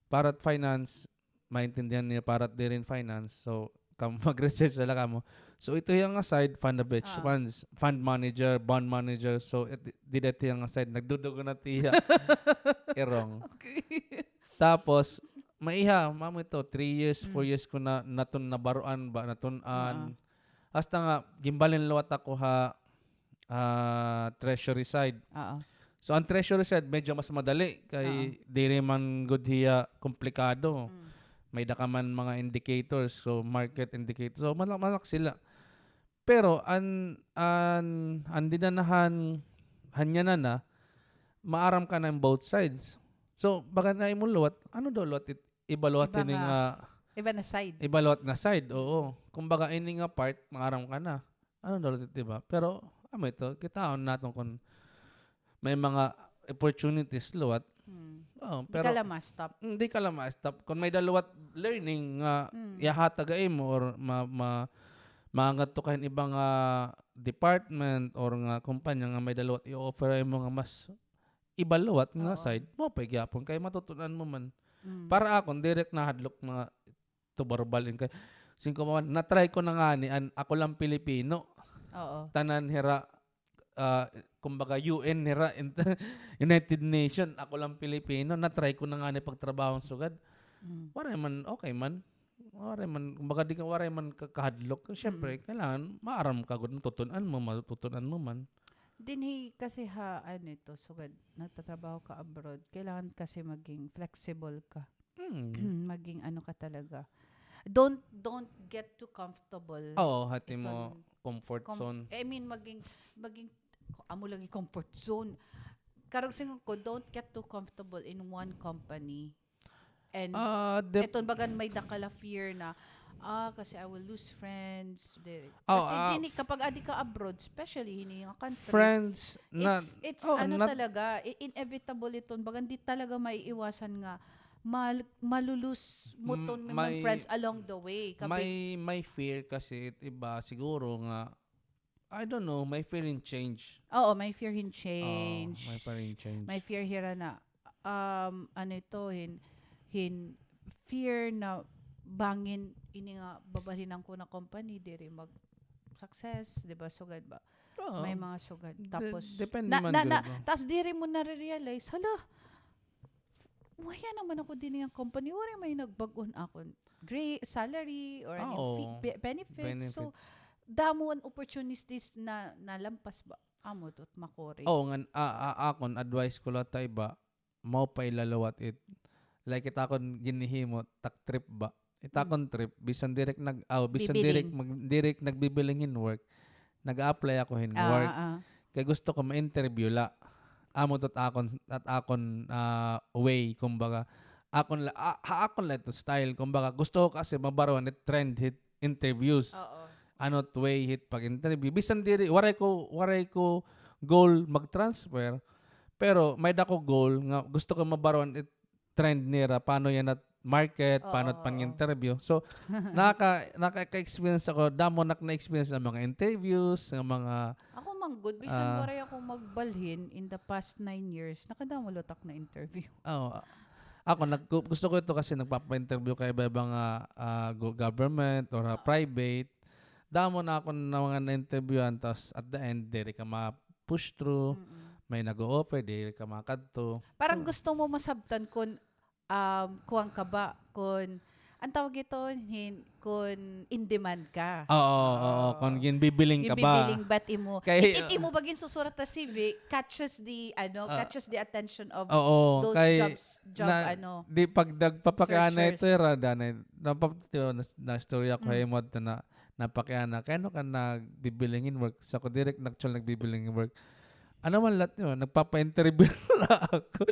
Para it finance, maintindihan niyo, para it diri in finance. So, kam-, mag-research na la kamo. So, ito hiya nga side, fund of hedge funds, fund manager, bond manager. So, it, dida hiya nga side, nagdudugo na hiya. Irong. Okay. Tapos, maiha, mamo ito, three years, four years ko na, natun-, nabaroan ba, natun-an. Hasta nga, ginbalhin liwat ako ha, ah, treasury side. Oo. So, an treasury side, medyo mas madali kay diri man gud hiya komplikado. Mm. May da ka man mga indicators, so market indicators. So, malak-, malak sila. Pero an, an, an dinanahan, han yana na, maaram ka na in both sides. So, baga na imo liwat, ano daw liwat it, iba liwat ini nga, iba na side. Iba liwat na side, oo. Kumbaga, ini nga part, maaram ka na. Ano daw liwat, di ba? Pero, amo ito, kitaon naton kun may mga opportunities liwat. Hmm. Oh, di ka la ma-stop. Hmm, di ka la ma-stop. Kon may-ada liwat learning nga ihahatag ha imo or ma-, ma-, maangadto ka hin iba nga department or nga kumpanya nga may-ada liwat i-offer ha imo nga mas iba liwat nga side, maupay gihapon kay matutun-an mo man. Para akon, diri ak nahadlok mga to verbal in kay singko man, na-try ko na ngani an Ako Lang Pilipino. Oo. Tanan hira, ah, kumbaga, U N hira, United Nation, Ako Lang Pilipino, na-try ko na ngani pagtrabaho hin sugad. Mm. Waray man, okay man. Waray man, kumbaga, di ka, waray man ka-, kahadlok. Siyempre, kailangan maaram ka gud, matutun-an mo, matutun-an mo man. Dinhi kasi ha, ano ito, sugad, nagtatrabaho ka abroad, kailangan kasi maging flexible ka. Mm. Maging ano ka talaga. Don't, don't get too comfortable. Oo, ha it imo comfort zone. I mean, maging, maging, amo lagi comfort zone. Karuyag siring ko, don't get too comfortable in one company. And iton bagan may-ada ka la fear na, ah, kasi I will lose friends. Kasi dinhi, kapag adi ka abroad, especially hini nga country, friends na, it's, it's ano talaga, i-, inevitable iton. Bagan di talaga maiiwasan nga mal-, malulus mo ton mga friends along the way. May, may fear kasi it iba siguro nga, I don't know, may fear hin change. Oo, may fear hin change. Oo, may fear hin change. May fear hira na, um, ano ito, hin, hin fear na bangin ini nga babalhinan ko na company, diri mag-success, di ba? Sugad ba? Oo. May mga sugad. Tapos, depende man gud. Tas diri mo nare-realize, hala, Waya naman ako dinhi nga company, waray may nagbag-o ha akon gra-, salary or ano, benefits. So, damo an opportunities na nalampas ba? Amo to't makuri. Oo, ngan, a-, a-, akon, advice ko la ha iba, maupay la liwat it. Like, it akon ginhihimo, tak trip ba? It akon trip, bisan diri ak nag-, aw, bisan diri ak mag-, diri ak nagbibiling hin work, nag-a-apply ako hin work. Kay gusto ko ma-interview la. Amo to't akon, at akon, ah, way, kumbaga. Akon la, ah, ha akon la ito style, kumbaga. Gusto ko kasi mabaruan it trend hit interviews. Oo. Ano't way hit pag-interview. Bisan diri, waray ko, waray ko goal mag-transfer, pero may-ada ko goal nga gusto ko mabaruan it trend nira, paano yana it market, paano it pag-interview. So, naka-, naka-experience ako, damo na ak na-experience nga mga interviews, nga mga, ako man gud, bisan waray ako magbalhin in the past nine years, nakadamo liwat ak na-interview. Oo. Ako, nag-, gusto ko ito kasi nagpapa-interview ka iba-iba nga, ah, go-, government or, ah, private. Damo na ako na mga na-interviewan, tas at the end, diri ka ma-push through, may nag-o-offer, diri ka makadto. Parang gusto mo masabtan kon, um, kuan ka ba, kon, an tawag ito, hin-, kon in demand ka. Oo, oo, kon ginbibiling ka ba. Ginbibiling ba it imo. Kay it, it imo ba ginsusurat ha C V, catches the, ano, catches the attention of those jobs, job, ano, di pag nagpapakiana ito, ira, danay, napap-, di ba, nas-, na-story ako ha imo adto na napakiana, kay ano ka nagbibiling hin work? Sa ako, diri ak actual nagbibiling hin work. Ano man la it niyo, nagpapa-interview la ako.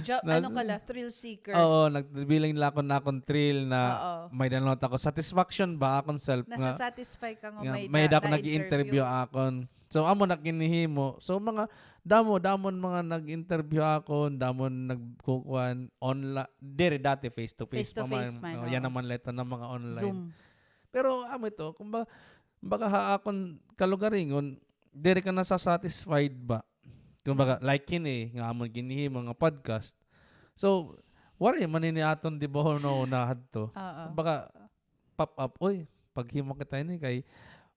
Job, ano ka la, thrill seeker. Oo, nagbibiling la ako na akon thrill na may-ada liwat ako. Satisfaction ba, akon self nga. Nasa-satisfy ka nga may-ada ako nag-i-interview akon. So, amo na ginhihimo. So, mga damo, damo an mga nag-interview akon, damo an nagkukuan, onla-, diri dati face to face pa man. Face to face man, oo. Yana man la ito nga mga online. Zoom. Pero amo ito, kumba-, kumbaga ha akon kalugaringon, diri ka nasa-satisfied ba? Kumbaga, like hini, nga amon ginhihimo nga podcast. So, waray man ini aton, di ba, hunahuna hadto. Oo. Kumbaga, pop up, "Uy, paghimo kita ini kay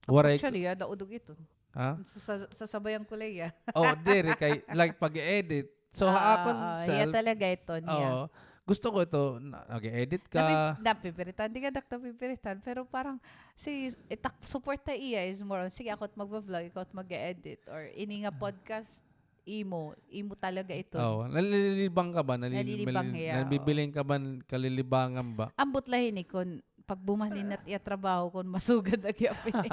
waray." Actually, ah, daudog ito. Ha? Sa, sa, sasabayan ko la iya. Oh, diri kay, like, pag-edit. So, ha akon self, iya talaga ito niya. Oo. Gusto ko ito, na-, nag-edit ka. Napi-, napipiritan, di ka dak napipiritan, pero parang, si, itak, support ta iya is more on, sige, ako it magva-vlog, ikaw it mag-edit, or ini nga podcast, imo, imo talaga ito. Oo, nalilibang ka ba? Nalili-, nalilibang nali-, iya, oo. Nabibiling ka ba, kalilibangan ba? Ambot la hini kon pagbumalhin na it iya trabaho kon masugad na gihapon ini.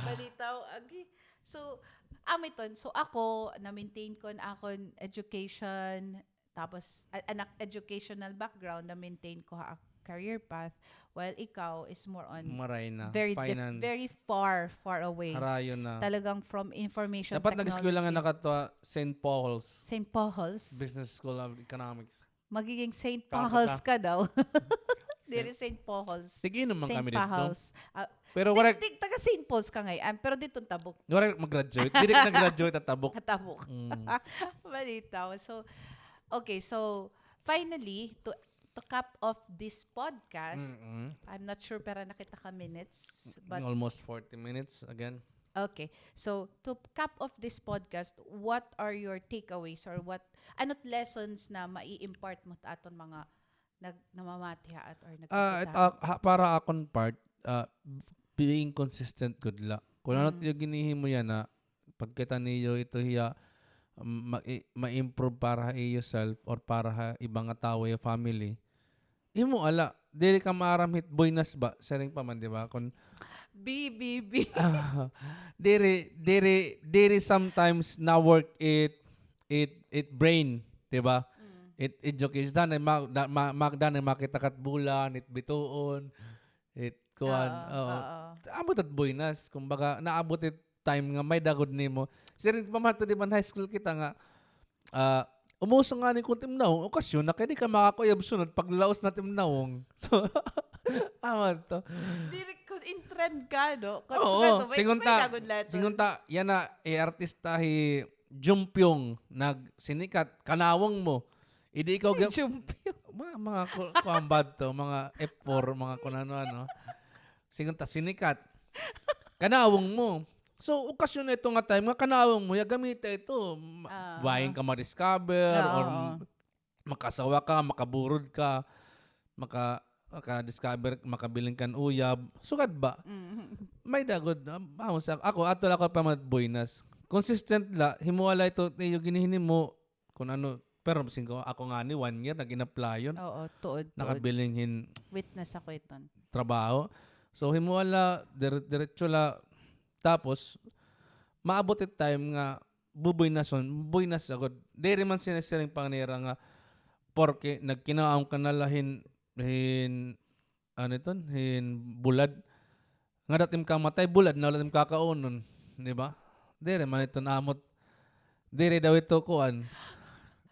Balitaw, agi. So, amo iton. So, ako, na-maintain ko an akon education, tapos, a-, an ak-, educational background, na-maintain ko ha ak-, career path, while ikaw is more on Maray na. Very dif-, Finance. Very far, far away. Harayo na. Talagang from information Dapat technology. Nag-eskwela nga nakato, ah, Saint Paul's. Saint Paul's. Business School of Economics. Magiging Saint Paul's ka daw. Diri Saint Paul's. Tig-inom man kami didto. Ah, pero wala, taga Saint Paul's ka ngay-an, pero didto tabok. Wala mag-graduate. Diri ka nag-graduate at tabok. At tabok. Mm. Balitaw. So, okay, so, finally, to, to cap off this podcast, I'm not sure pira na kita ka minutes, but almost forty minutes again. Okay. So, to cap off this podcast, what are your takeaways or what, ano't lessons na mai-impart mo ha aton mga nag-, namamati ha at or nagkikita? Ah, para akon part, ah, being consistent gud la. Kun ano't iyo ginhihimo yana, pagkita niyo ito hiya, ma-, ma-improve para ha iyo self or para ha iba nga tawo, ha family, himoa la, diri ka maaram hit buenas ba? Siring pa man, di ba? Kun B, B, B. Diri, diri, diri sometimes na-work it, it, it brain, di ba? It education. Danay ma-, da-, ma-, ma-, danay makita ka hit bulan, it bituon, it kuan. Oo, oo. Ambot it buenas. Kumbaga, naabot it time nga may-ada gud nimo. Siring pa man to, di ba, high school kita nga, ah, umuso ngani kun timnawong, okasyon na kay di ka makakuyaw sunod paglaos na timnawong. So, awa to. Diri kun in trend ka, no? Oo, sigunta, sigunta, yana, eh, artista hi Jumpyong, nagsinikat, kanawong mo. Idi ikaw ga-, Jumpyong. Mga, mga ku-, kuan ba to, mga F four, mga kun ano-ano. Sigunta, sinikat. Kanawong mo. So, okasyon na ito nga time nga kanawong mo, ya gamita ito. Ma-, buying ka ma-discover, or m-, makaasawa ka, makaburod ka, maka-, maka-discover, makabilin kan uyab. Sugad ba? May-ada gud, ah, ako, ato la ako pa man buenas. Consistent la, himoa la ito, iyo ginihinimo, kun ano, pero singko, ako ngani, one year, nag-in-applyon. Oo, tuod, tuod. Nakabilin hin trabaho. Witness ako iton. So, himoa la, dire-, diretso la. Tapos, maabot it time nga, bubuenason, buenas gud. Diri man sinisiring pa nira nga, porke nagkinaon ka na la hin, hin, ano iton, hin bulad. Ngada it im kamatay, bulad na la it im kakaunon, di ba? Diri man iton amot. Diri daw ito kuan.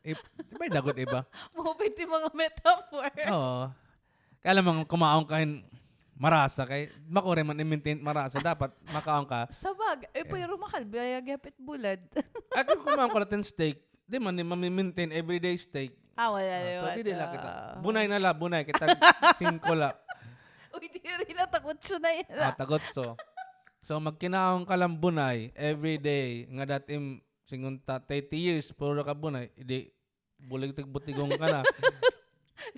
Ip-, may-ada gud iba. Mao ba ito mga metaphor? Oo. Kay alangan kumaon ka hin marasa kay makuri man i-maintain marasa, dapat makaon ka. Sabagay, eh, pero mahal baya gihap it bulad. Ay, kun kumaon ka la hin steak, di man ni ma-maintain everyday steak. Ah, wala. Ah, so, di, di la kita. Bunay na la, bunay. Kay tag-singko la. Uy, diri na, tag-otso na yana. Ah, tag-otso. So, magkinaon ka la hin bunay every day, ngada it im, singunta, thirty years, puro ka bunay, di, bulig-tig-butigon ka na.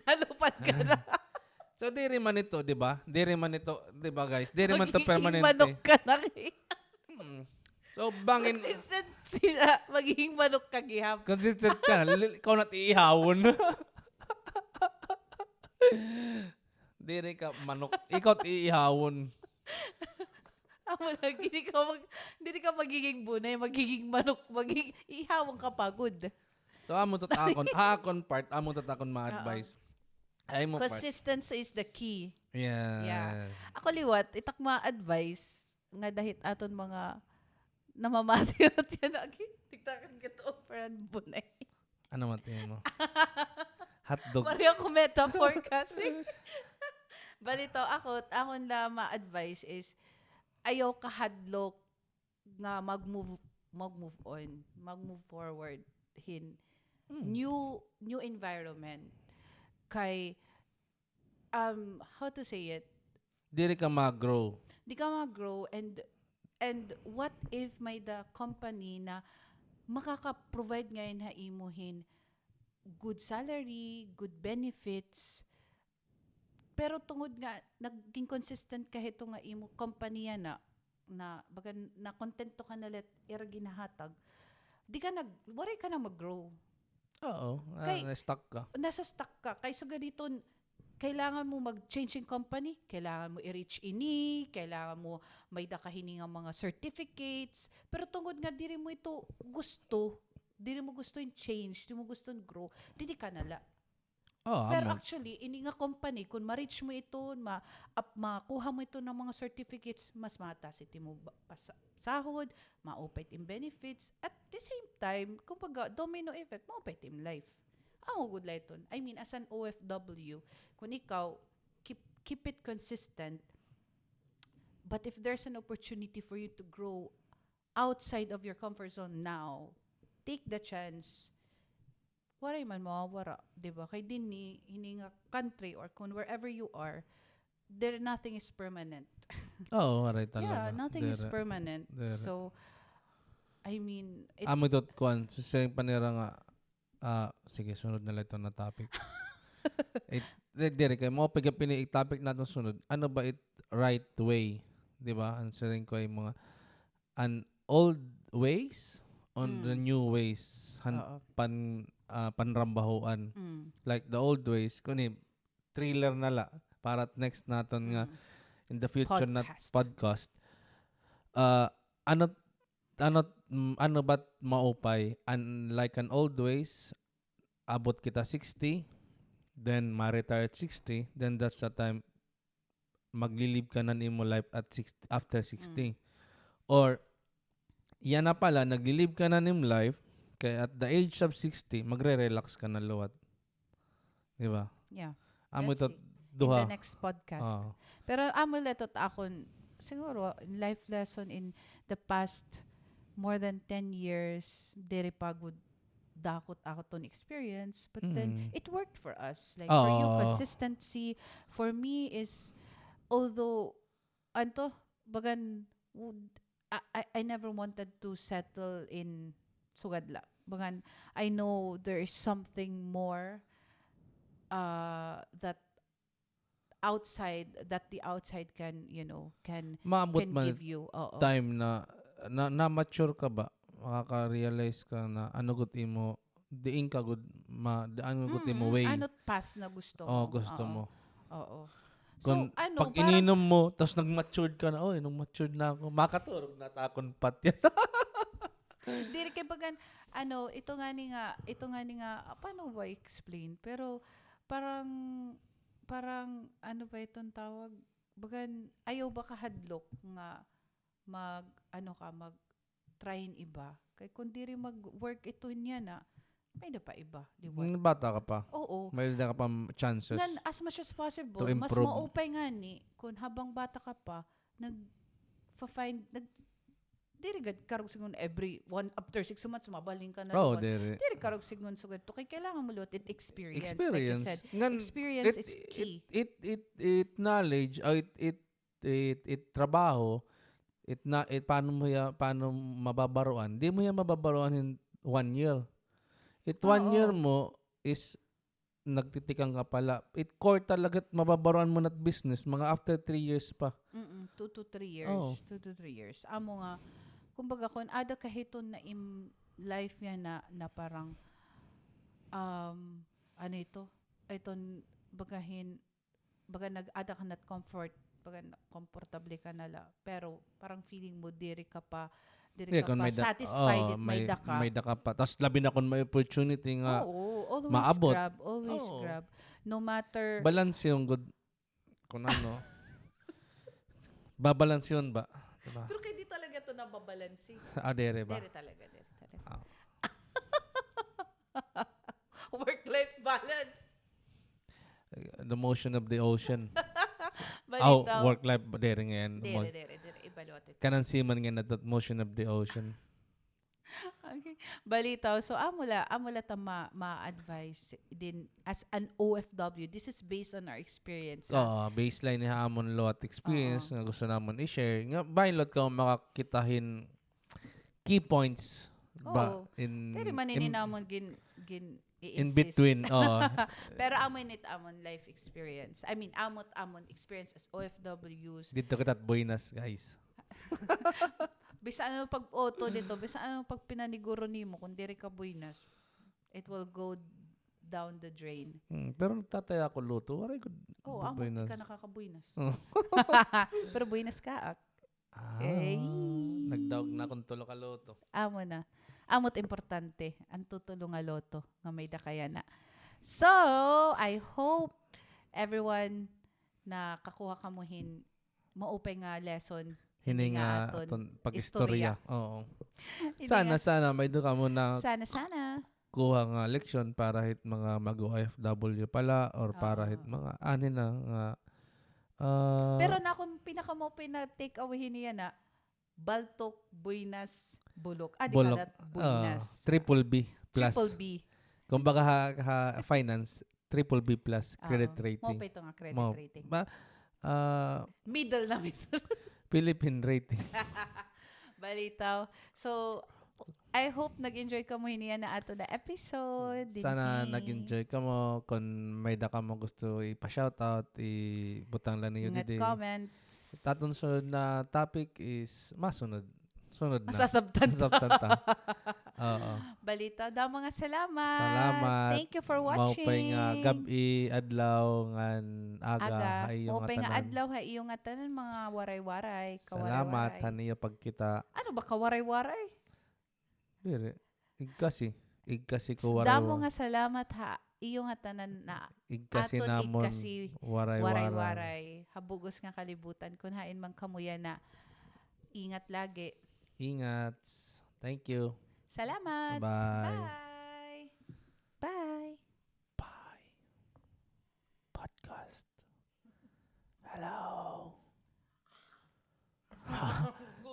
Nalupad ka na. So, diri man ito, di ba? Diri man ito, di ba, guys? Diri man ito permanente. Magiging manok ka na. Mm. So, bangin. Consistent sila. Magiging manok ka gihap. Consistent ka na. Li-, ikaw na it iihawon. Diri ka manok. Ikaw it iihawon. Amo lagi, di ka mag-, diri ka magiging bunay, magiging manok, magig-, iihawon ka pa gud. So, amo to it akon, ha akon part, amo to it akon ma-advice. Oo. Ay mo part. Consistency is the key. Yeah. Yeah. Ako liwat, it ak ma-advice, ngada hit aton mga namamati yana, agi, tigtakan ka to, operan bunay. Ano man tingin mo? Hotdog. Waray ako metaphor kasi. Balitaw ako, akon la ma-advice is, ayaw kahadlok nga mag-move, mag-move on, mag-move forward hin new, new environment. Kay, um, how to say it? Diri ka ma-grow. Di ka ma-grow and, and what if may-ada company na makaka-provide ngay-an ha imo hin good salary, good benefits, pero tungod nga naging consistent ka hito nga imo company yana, na baga nakontento ka na la hit ira ginhahatag, di ka nag-, waray ka na mag-grow. Oo, kay na-stuck ka. Nasa-stuck ka. Kay sugad hito, kailangan mo mag-change hin company, kailangan mo i-reach ini, kailangan mo may-ada ka hini nga mga certificates. Pero tungod nga diri mo ito gusto, diri mo gusto hin change, diri mo gusto hin grow, didi ka na la. Oh, Pero amo. Actually, ini nga company, kung ma-reach mo ito, ma, ap, makuha mo ito ng mga certificates, mas mataas it imo ba, pas, sahod, maupay it im benefits. At the same time, kumbaga, domino effect, maupay it im life. Amo gud la iton. I mean, as an O F W, kung ikaw, keep, keep it consistent. But if there's an opportunity for you to grow outside of your comfort zone now, take the chance. Waray man mawawara, di ba? Kay dinhi, hini nga country or kung wherever you are, there, nothing is permanent. Oo, waray talaga. Yeah, nothing is Dere. Permanent. Dere. So, I mean, it, Amo ito, kuan, sa, sa pa nira nga, ah, sige, sunod na lang ito na topic. It, di, diri kay mo, pagka pini-topic natin sunod, ano ba it right way? Di ba? Ang siring ko ay mga, an old ways on the Mm. new ways. Han, Oo. pan, ah, panrambahoan. Mm. Like the old ways, kuni thriller na la para at next naton nga Mm. in the future na Podcast. Podcast. Ah, ano ano mm, ano ba't maupay? An, like an old ways, abot kita sixty, then ma-retire at sixty, then that's the time maglilib ka na nimo life at sixty, after sixty. Or yana pala, naglilib ka na nimo life, kay at the age of sixty, magre-relax ka na liwat. Di ba? Yeah. Amo Let's ito see. In duha. The next podcast. Oo. Pero amo la ito akon, siguro, life lesson in the past more than ten years, diri pa gud dako it akon experience, but then Mm. it worked for us. Like, for you, Oo. Consistency. For me is, although, anto, bagan, would, I, I, I never wanted to settle in sugad la. Bagan, I know there is something more, uh, that outside, that the outside can, you know, can, Maabot can man give you. Oo. Time na, na, na-mature ka ba? Makaka-realize ka na ano gud imo, diin ka gud, ma, di, ano gud imo Mm, way. Ano path na gusto Oh, mo? gusto Oo. mo. Oo. Kung So, ano, pag parang ininom mo, tapos nag-matured ka na, oy, nung matured na ako, makaturog na ta akon pat yan. Diri kay bagan, ano, ito nga ni nga, ito nga ni nga, ah, paano ba explain? Pero parang, parang, ano ba iton tawag? Bagan, ayaw ba kahadlok nga mag, ano ka, mag try hin iba? Kay kung diri mag-work ito niya na, may da pa iba, di ba? Hmm, bata ka pa. Oo. May da ka pa m-, chances. Ngan, as much as possible, To mas improve. Maupay nga ni kung habang bata ka pa, nag-find, nag, diri gad karog sigon every one, after six months, mabalhin ka na Oo, liwat. diri. Diri karog sigon sugad to. Kay kailangan mo liwat it experience. Like you Experience. said, Ngan, experience it, is key. It, it, it, it knowledge, ah, it, it, it, it trabaho, it na, it paano mo hiya, paano mababaroan? Di mo hiya mababaroan in one year. It one Oo. Year mo is nagtitikang ka pala. It core talaga, mababaroan mo na it business, mga after three years pa. Mm-mm, two to three years. Oo. Two to three years. Amo nga, kumbaga, kung ada ka hiton na im life niya na, na parang, um, ano ito? Iton, bagahin, baga nag-ada ka na comfort, baga na, komportable ka na la. Pero parang feeling mo, diri ka pa, diri Yeah, ka kung pa may da-, satisfied, oo, it may da ka. May da ka pa. Tapos labi na kung may opportunity nga Oo, always maabot. Grab, always Oo. Grab. No matter. Balance yung good, kung ano. Babalance yun ba? Diba? Pero kay di talaga ito nababalansi. Ah, dere ba? Dere talaga, dere talaga. Ah. Work-life balance. The motion of the ocean. Balitaw. Work-life, dere ngayon. Dere, dere, dere. Iba liwat ito. Kanan seaman ngayon na that motion of the ocean. Okay. Balitaw. So, amo la, amo la ta ma-, ma-advise din as an O F W. This is based on our experience, ha? Oo, baseline ni amon liwat experience nga gusto namon i-share. Nga, bahin liwat ka makakita hin key points ba Oo. in, Pero man in, ini namon gin, gin, in i-insist. Between. Oo. Pero amo ini it amon life experience. I mean, amo it amon experience as O F Ws. Dito kita at Buenas, guys. Bisan ano pag-auto dito, bisan ano pag pinaniguro nimo, kung diri ka buenas, it will go down the drain. Hmm, pero nagtataya ako luto. Waray ko Oo, amo Buenas. Ka nakakabuenas. Oh. Pero buenas ka, ak. Ah, Ey. Nagdaog na akong tulo ka luto. Amo na. Amo't importante, ang tutulo nga loto nga may dakaya na. So, I hope everyone nakakuha kamo hin maupay nga lesson. Hini nga aton pag-istorya. Oo. Sana, sana may-ada kamo na sana, sana kuha nga leksyon para hit mga mag-O F W pala or para hit mga anhi na nga, ah, pero na akon pinakamaupay na take away hini yana, baltok, buenas, bulok. Ah, di bulok. Kalat, ah, buenas. Triple B plus. Triple B. Kumbaga ha, ha finance, triple B plus credit rating. Maupay ito nga credit rating. Ba, ah, middle na middle. Philippine rating. Balitaw. So, I hope nag-enjoy kamo hini yana aton nga episode. Sana nag-enjoy kamo. Kon may-ada kamo gusto ipa-shoutout, ibutang la niyo didi. Ingat comments. Aton sunod na topic is masunod. Sunod na. Masasabtan ta. Masasabtan ta. Oo. Balitaw, damo nga salamat. Salamat. Thank you for watching. Maupay nga gab-i, adlaw, ngan aga ha iyo ngatanan. Maupay nga adlaw ha iyo ngatanan, mga Waray-Waray, ka-Waray-Waray. Salamat han iyo pagkita. Ano ba ka-Waray-Waray? Diri. Igkasi. Igkasi ko Waray-Waray. Damo nga salamat ha iyo ngatanan na igkasi aton namon igkasi Waray-Waray. Waray-Waray. Ha bug-os nga kalibutan. Kon hain man kamo yana, ingat lagi. Ingat. Thank you. Salamat. Bye. Bye. Bye. Bye. Podcast. Hello.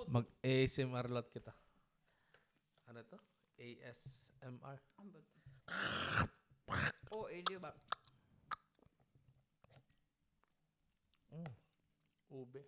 Mag-A S M R lot kita. Ano to? A S M R. Ano ba to? O, eh, di ba? Mm. Ube.